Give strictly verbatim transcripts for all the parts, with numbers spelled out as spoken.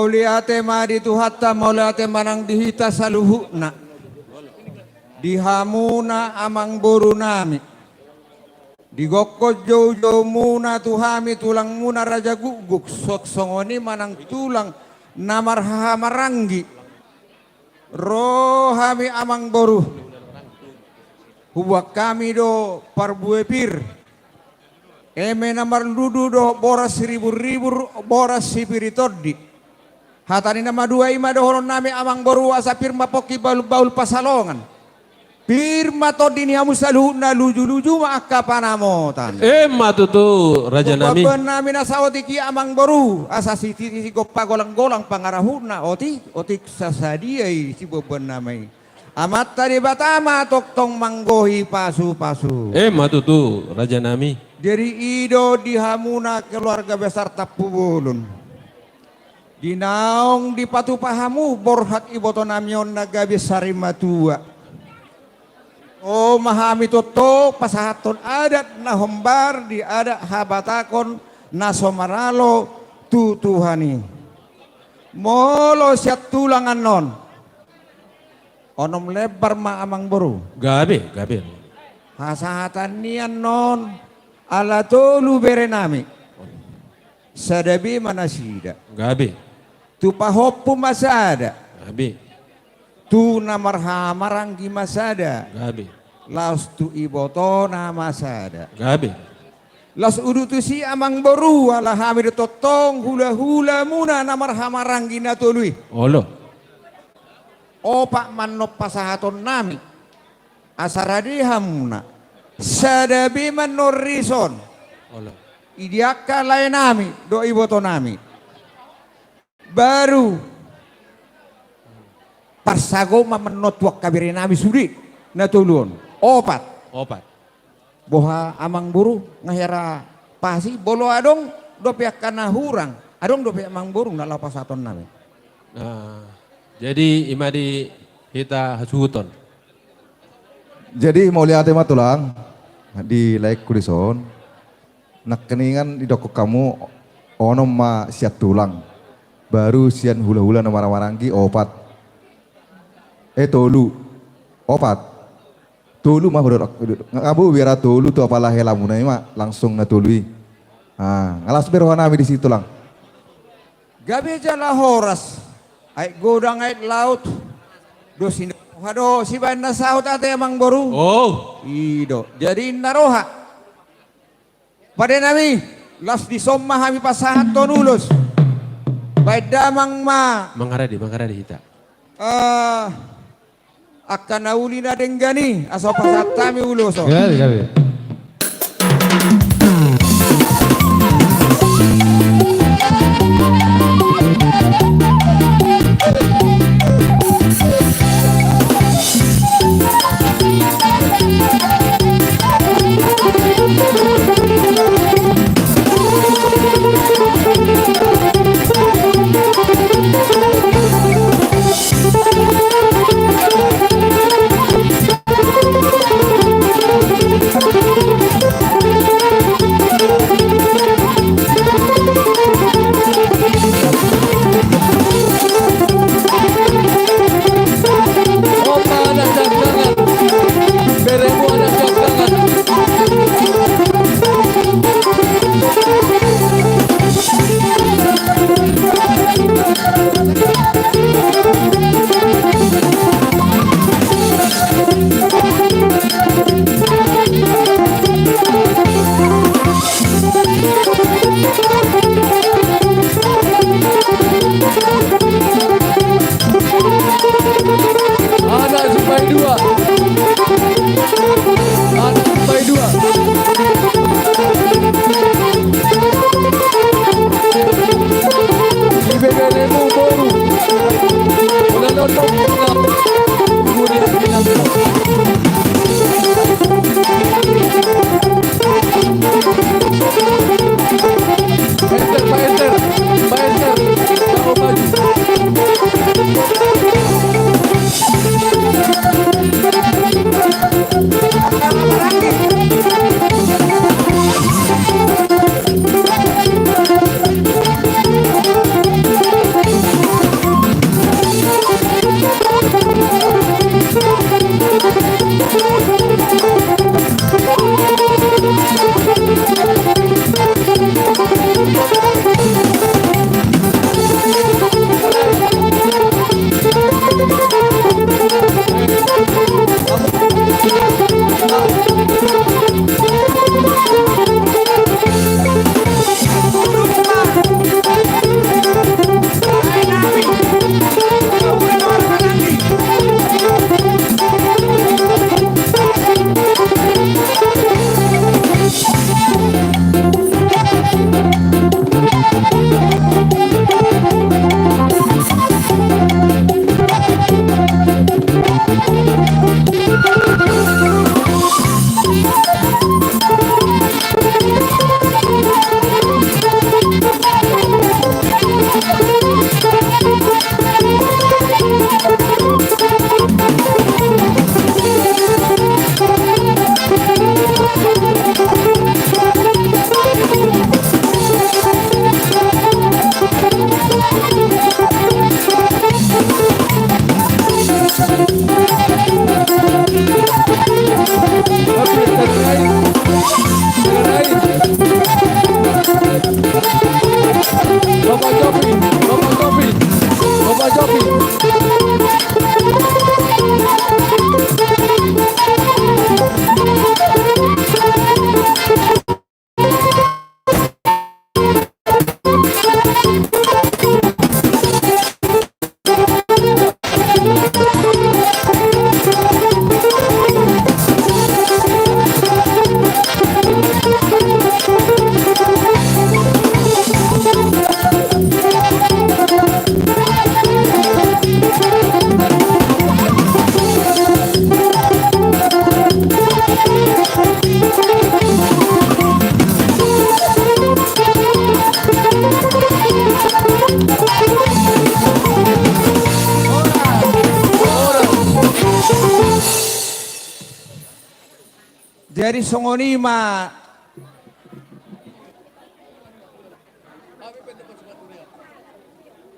Mauliate ma di Tuhanta, mauliate ma nang di hita saluhutna. Di hamuna amangboru nami. Digokkon joujoumuna tu hami tulangmuna Raja Gukguk, songon i ma nang tulang na marhahamaranggi. Ro hami amangboru. Hubuat hami do parbue pir. Eme na marludu dohot boras siriburribur, boras sipir ni tondi. Hata ni na madua i ma dohonon nami amangboru, asa pir ma pongki bahulbahul pansalongan. Pir ma tondi ni hamu saluhutna, lujuluju ma angka panamotan. Emma tutu raja nami. Boanboan nami na saotik i amangboru, asa sititi sigompa golanggolang pangarahutna, otik, otik sasadia i siboanboan nami. Amanta Debata ma tongtong manggohi pasupasu. Emma tutu raja nami. Jadi i do di hamuna keluarga besar Tampubolon. Di naung dipatupa hamu borhat iboto nami on na gabe sarimatua. O ma hami tongtong pasahathon adat na hombar di adat habatahon na so maralo tu Tuhan i. Molo sian tulang annon. Onom lembar ma amangboru. Gabe, gabe. Hasahatan ni annon ala tolu bere nami. Sada be ma nasida. Gabe. Tu pahompu ma sada. Gabe. Tu na marhahamaranggi ma sada. Gabe. Laos tu ibotona ma sada. Gabe. Laos udu tusi amangboru ala hami do tongtong hulahulamuna na marhahamaranggi na tolu i. Olo. Opat ma annon pasahaton nami. Asa rade hamuna. Sada be ma annon rison. Olo. I di angka lae nami dohot iboto nami. Baru parsago ma annon tu angka bere nami sude na tolu on. Opat. Opat. Boha amangboru nga hera pasi, molo adong dope angka na hurang, adong dope amangboru na laho pasahaton nami. Nah, jadi i ma di hita hasuhuton. Jadi mauliate ma tulang di laengku dison. Nangkiningan didokkon hamu onom ma sian tulang, baru sian hulahula na marhahamaranggi opat. Eh, tolu. Opat. Tolu ma hudok. Nga boi biar tolu tu apala helamuna i ma langsung na tolu i. Ah, nga las be roha nami disi tulang. Gabe jala horas. Aek godang aek laut. Dos i na roha do sibaen na saut ate amangboru. Oh. I do. Jadi inna roha. Pade nami, laos dison ma hami pasahathon ulos. Baen damang ma. Mangarade, mangarade hita. Eh, angka na uli na denggan i, asa pasahat hami ulos on. Gabe, gabe. Jadi songon i ma.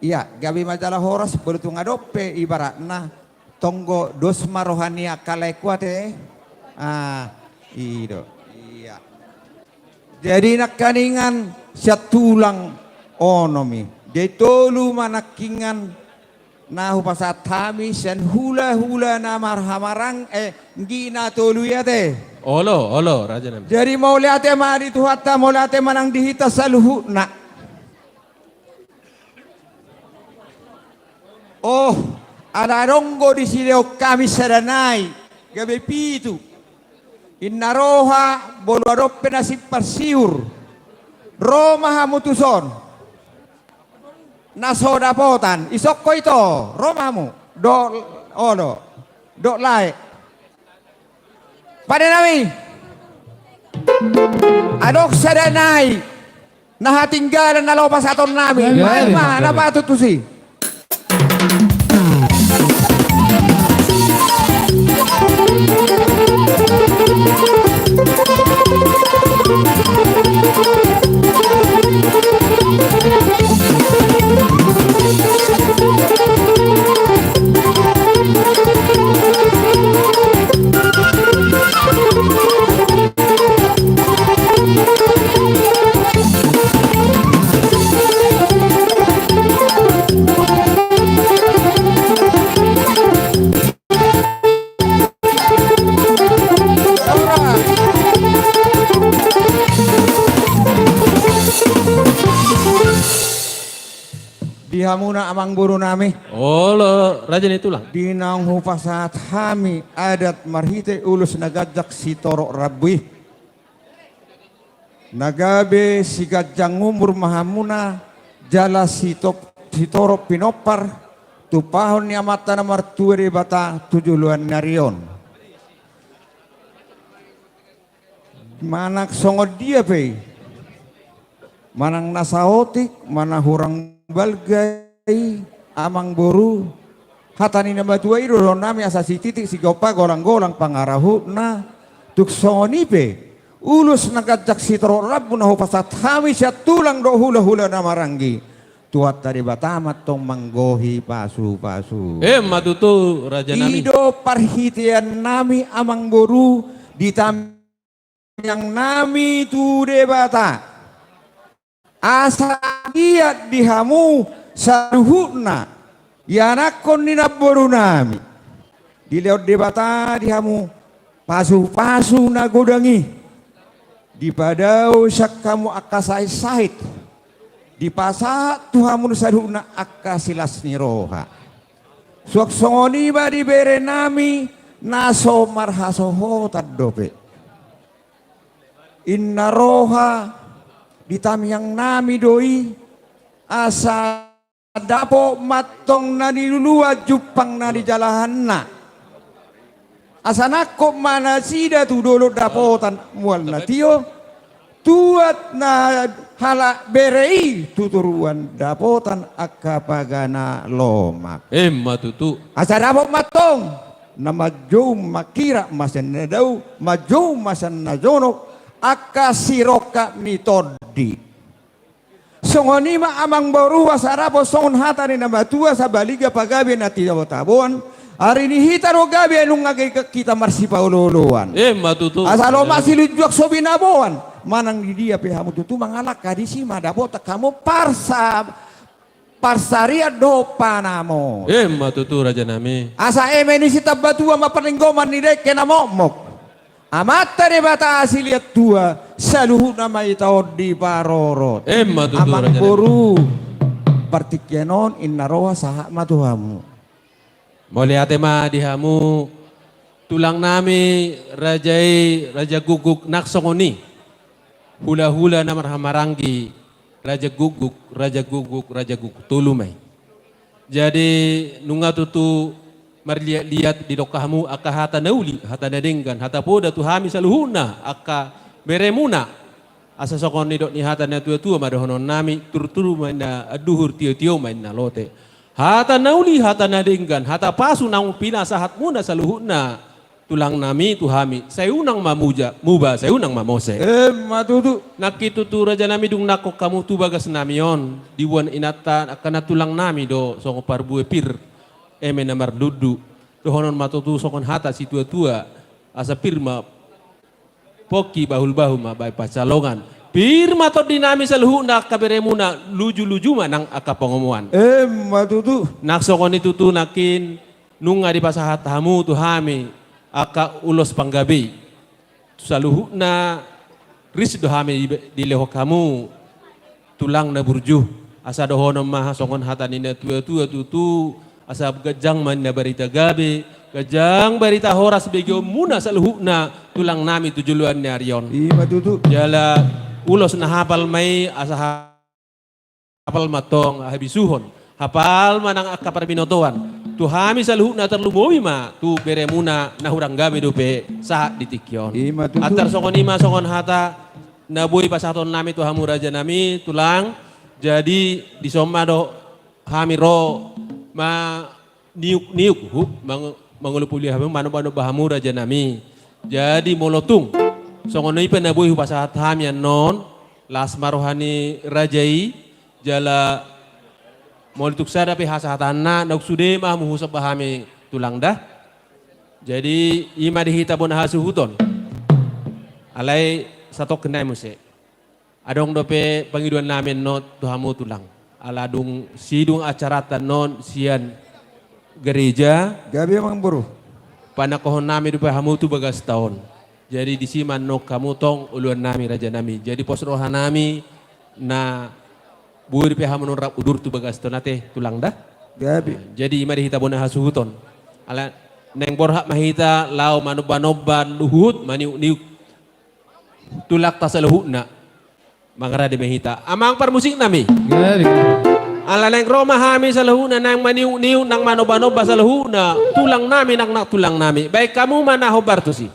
Ia, gabe ma jala horas, bolo tung adong pe ibaratna, tonggo dos ma roha ni angka lae kuat e. Ah, i do. Ia. Jadi nangkiningan sian tulang onom i. Jadi tolu ma nangkiningan na hupasahat hami sian hulahula na marhamaranggi, eh, anggi na tolu i ate. Olo, olo, raja nami. Jadi mauliate ma di Tuhanta, mauliate ma nang di hita saluhutna. Oh, ala adong do disilehon hami sada nai, gabe pitu. Inna roha, molo adong pe na simpang siur. Ro ma hamu tuson. Na so dapotan, isongko ito, ro ma hamu. Dok, olo. Dok lae. Pande nami. Adong sada nai. Na hatinggalan na laho pasahaton nami. Baik, baik. Baen ma na patut tusi. Di hamuna amangboru nami. Olo, raja ni tulang. Di naung hupasahat hami adat marhite ulos na ganjang sitorop rambu i. Na gabe siganjang umur ma hamuna, jala sitop-, sitorop pinompar, tumpahon ni Amanta na martua Debata tu joloan ni ari on. Manang songon dia pe i, manang na saotik, manang hurang balga i, amangboru, hata ni na matua i do dohonon nami asa sititik sigompa golang-golang pangarahutna, tung songon i pe, ulos na ganjang sitorop rambu na hupasahat hami sian tulang dohot hulahula na maranggi. Tuhanta Debata ma antong manggohi pasu-pasu. Emma tutu, raja nami. I do parhitean nami amangboru di tamiang nami tu Debata. Asa anggiat di hamu saluhutna, ianakhon ni namboru nami, dilehon Debata di hamu pasu-pasu na godang i, dipadao sian hamu angka sahit-sahit, dipasahat tu hamu saluhutna angka silas ni roha. Suang songon i ma di bere nami na so marhasohotan dope. Inna roha di tamiang nami do i, asa dapot ma antong na niluluan jumpang na nijalahanna. Asa nangkok ma nasida tu dolok dapotan mual na tio, tuat na halak bere i tu toruan dapotan angka pagana lomak. Emma tutu. Asa dapot ma antong na manjoum mangkirap ma sian na dao, manjoum ma sian na jonok, angka sirongkap ni tondi. Songon i ma amangboru, asa dapot songon hata ni na matua, sabaliga pagabe na tabo-taboan, ari ni hita do gabe nunga gabe hita marsipaolo-oloan. Emma tutu. Asa lomak silinjuang so binaboan, manang di dia pe hamu tutu mangalangka, disi ma dapotan hamu parsa-, parsarian dohot panamon. Emma tutu, raja nami. Asa eme ni sitambatua ma parlinggoman ni dengke na mokmok. Amanta Debata silehon tua, saluhutna ma i taon diparorot. Emma tutu, raja nami. Amangboru, partingkian on inna roha sahat ma tu hamu. Mauliate ma di hamu, tulang nami, raja i, Raja Guguk, nang songon i. Hulahula na marhahamaranggi, Raja Guguk, Raja Guguk, Raja Guguk tolu ma i. Jadi, nunga tutu marliat-liat didok hamu angka hata na uli, hata na denggan, hata poda tu hami saluhutna, angka beremuna. Asa songon nidok ni hata ni natua-tua ma dohonon nami, turturu ma inna anduhur, tiotio ma inna lote. Hata na uli, hata na denggan, hata pasu naung pinasahatmuna saluhutna. tulang nami tu hami, sai unang ma muba, sai unang ma mose. Emma tutu. Nangkin tutu raja nami dung nangkok hamu tu bagas nami on, diboan inanta angka na tulang nami do songon parbue pir, eme na marlundu. Dohonon ma tutu songon hata situa-tua, asa pir ma pongki, bahul-bahul ma baen pansalongan. Pir ma tondi nami saluhutna angka beremuna, luju-luju ma nang angka pangomoan. Emma tutu. Nang songon i tutu nangkin nunga dipasahat hamu tu hami angka ulos panggabe i. Saluhutna ris do hami di, dilehon hamu tulang na burju. Asa dohonon ma songon hata ni na tua-tua tutu, asa ganjang ma ninna barita gabe, ganjang barita horas begeonmuna saluhutna tulang nami tu joloan ni ari on. Ima tutu. Jala ulos na hapal ma i, asa ha-, hapal ma tong habisuhon, hapal ma nang angka parbinotoan. Tu hami saluhutna, tarlumobi ma tu beremuna na hurang gabe dope sahat di tingki on. Ima tutu. Antar songon i ma songon hata na boi pasahaton nami tu hamu raja nami, tulang. Jadi dison ma do hami ro maniuk-niuk, hu, mang-, mangolopoli hamu, manoba-noba hamu raja nami. Jadi molo tung songon i pe na boi hupasahat hami annon, las ma roha ni raja i, jala molo tung sada pe hasahatanna, naung sude ma hamu husomba hami tulang da. Jadi i ma di hita bona hasuhuton. Alai satongkin nai muse. Adong dope pangidoan nami annon tu hamu tulang. Ala dung sidung acaranta annon sian gereja. Gabe amang boru. Panangkohon nami dope hamu tu bagasta on. Jadi disi ma annon hamu tong oloan nami raja nami. Jadi pos roha nami na boi dope hamu annon rap udur tu bagasta on ate tulang da. Gabe. Jadi i ma di hita bona hasuhuton. Ala naeng borhat ma hita laho manoba-noba luhut maniuk-niuk tulangta saluhutna. Mangarade ma hita. Amang parmusik nami. Gabe. Ala naeng ro ma hami saluhutna, naeng maniuk-niuk, naeng manoba-noba saluhutna. Tulang nami, nang, nang tulang nami. Baen hamu ma na hombar tusi.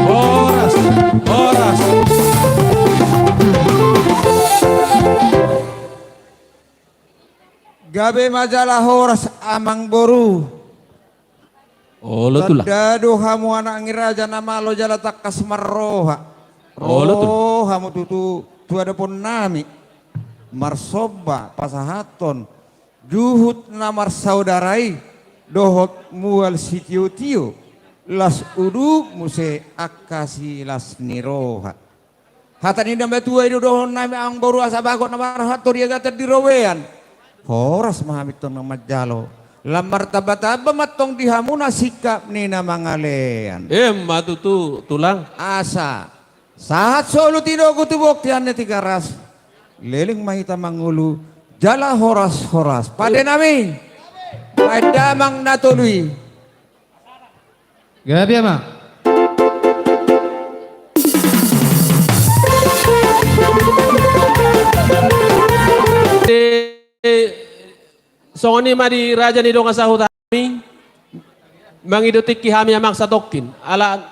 Horas, horas. Gabe ma jala horas amang boru. Olo tulang. Tanda do hamu anak ni raja na malo jala tangkas marroha. Olo tulang. Ro hamu tutu tu adopon nami. Marsomba pasahathon juhut na marsaudara i dohot mual sitiotio, las udut muse angka silas ni roha. Hata ni na matua i do dohonon nami amang boru, asa bagot na marhato di agatan di robean. Horas ma hami tong na manjalo. Lam martambatamba ma tong di hamuna singkap ni na mangalean. Emma tutu tulang. Asa sahat solu tinogu tu bontean ni Tigaras. Leleng ma hita mangolu jala horas-horas. Pande nami. Baen damang na tolu i. Gabe amang. Eh, songon i ma di raja ni dongan sahuta nami, mangido tingki hami amang satongkin. Ala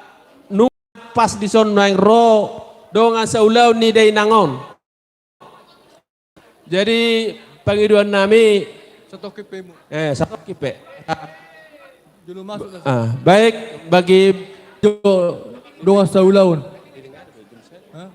nunga pas dison nuaeng ro dongan saulaon ni dainang on. Jadi pangidoan nami satongkin pe. Eh, satongkin pe. Jolo masuk. Ah, baik bagi jo-, dongan saulaon. Hah?